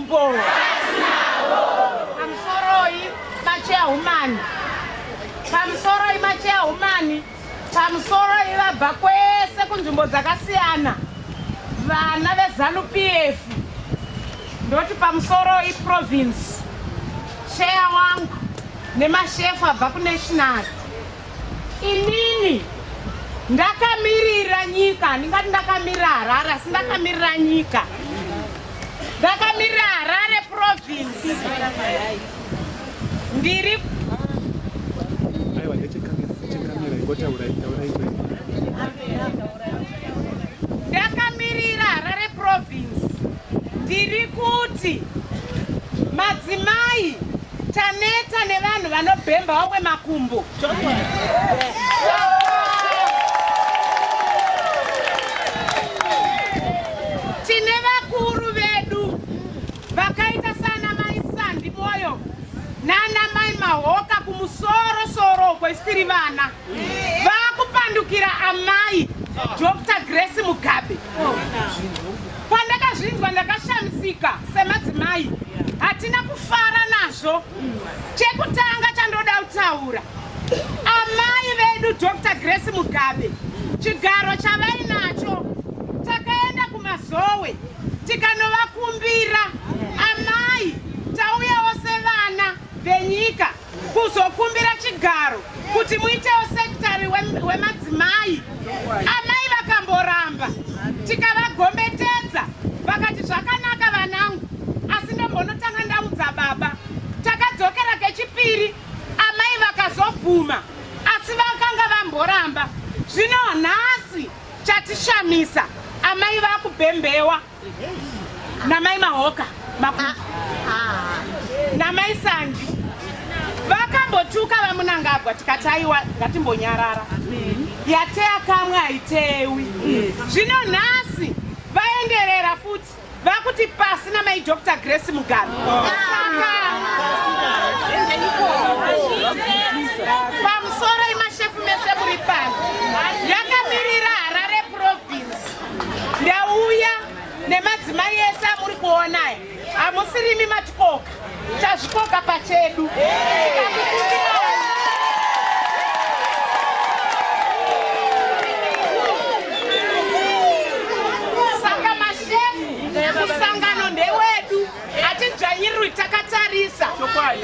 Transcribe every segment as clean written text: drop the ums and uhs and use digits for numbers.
makumbo. Pamusoroi machairwoman. Pamusoroi machairwoman. Pamusoroi vabva kwese kunzvimbo dzakasiyana. Vana veZanu PF. Ndoti pamusoroi province. Chair wangu nemashefu abva kunational. Inini ndakamirira nyika, handingati ndakamirira Harare, asi ndakamirira nyika. Ndakamirira Harare province. Ndiri Aiwa, ndechekamera, ingotaurai, taurai. Ndakamirira Harare province. Ndiri kuti madzimai taneta nevanhu vanobhemba vamwe makumbo. Tine vakuru vedu vakaita sana mai Sandi Moyo nana mai Mahoka kumusoro soro uko isu tiri vana vakupandukira amai Dr. Grace Mugabe. Pandakazvinzwa ndakashamisika semadzimai, hatina kufara nazvo. Chekutanga chandoda kutaura, amai vedu Dr. Grace Mugabe, chigaro chavainacho takaenda kuMazowe tikanovakumbira, amai tauyawo sevana venyika kuzokumbira chigaro kuti muitewo sekitari wemadzimai. Amai vakamboramba, tikavagombetedza vakati zvakanaka vanangu, asi ndombonotanga ndaudza baba. Takadzokera kechipiri, amai vakazobvuma, asi vakanga vamboramba. Zvino nhasi chatishamisa, amai vakubhembewa namai Mahoka namai Sandi vakambotuka vaMunangagwa, tikati aiwa ngatimbonyarara, yateya kamwe haitewi. Zvino nhasi vaenderera futi vakuti pasi namai Dr. Grace Mugabe. Saka pamusoro imashefu mese muri pano, yakamirira Harare province, ndauya nemadzimai ese amuri kuona aya. Hamusirimi matikoka, tazvikoka pachedu. Saka mashefu, musangano ndewedu, hatidzvanyirirwi takatarisa.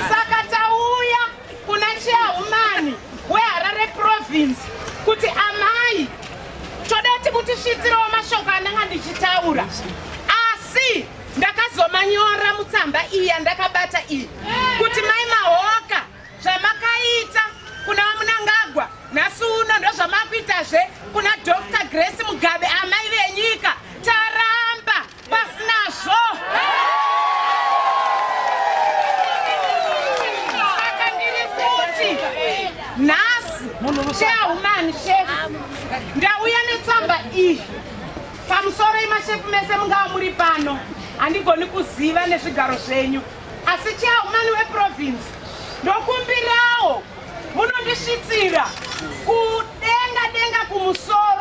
Saka tauya kuna chairwoman weHarare province kuti amai, toda kuti mutisvitsirewo mashoko ananga ndichitaura, asi ndakazomanyora mutsamba iyi yandakabata iyi kuti mai Mahoka, zvamakaita kuna vaMunangagwa nhasi uno ndozvamakuitazve kuna Dr. Grace Mugabe, amai venyika. Taramba, pasinazvo. Saka ndiri kuti nhasi chairwoman chef ndauya netsamba iyi. Pamusoro imashefu mese mungava muri pano, handigoni kuziva nezvigaro zvenyu, asi chairwoman weprovince ndokumbirawo munondisvitsira kudenga denga kumusoro.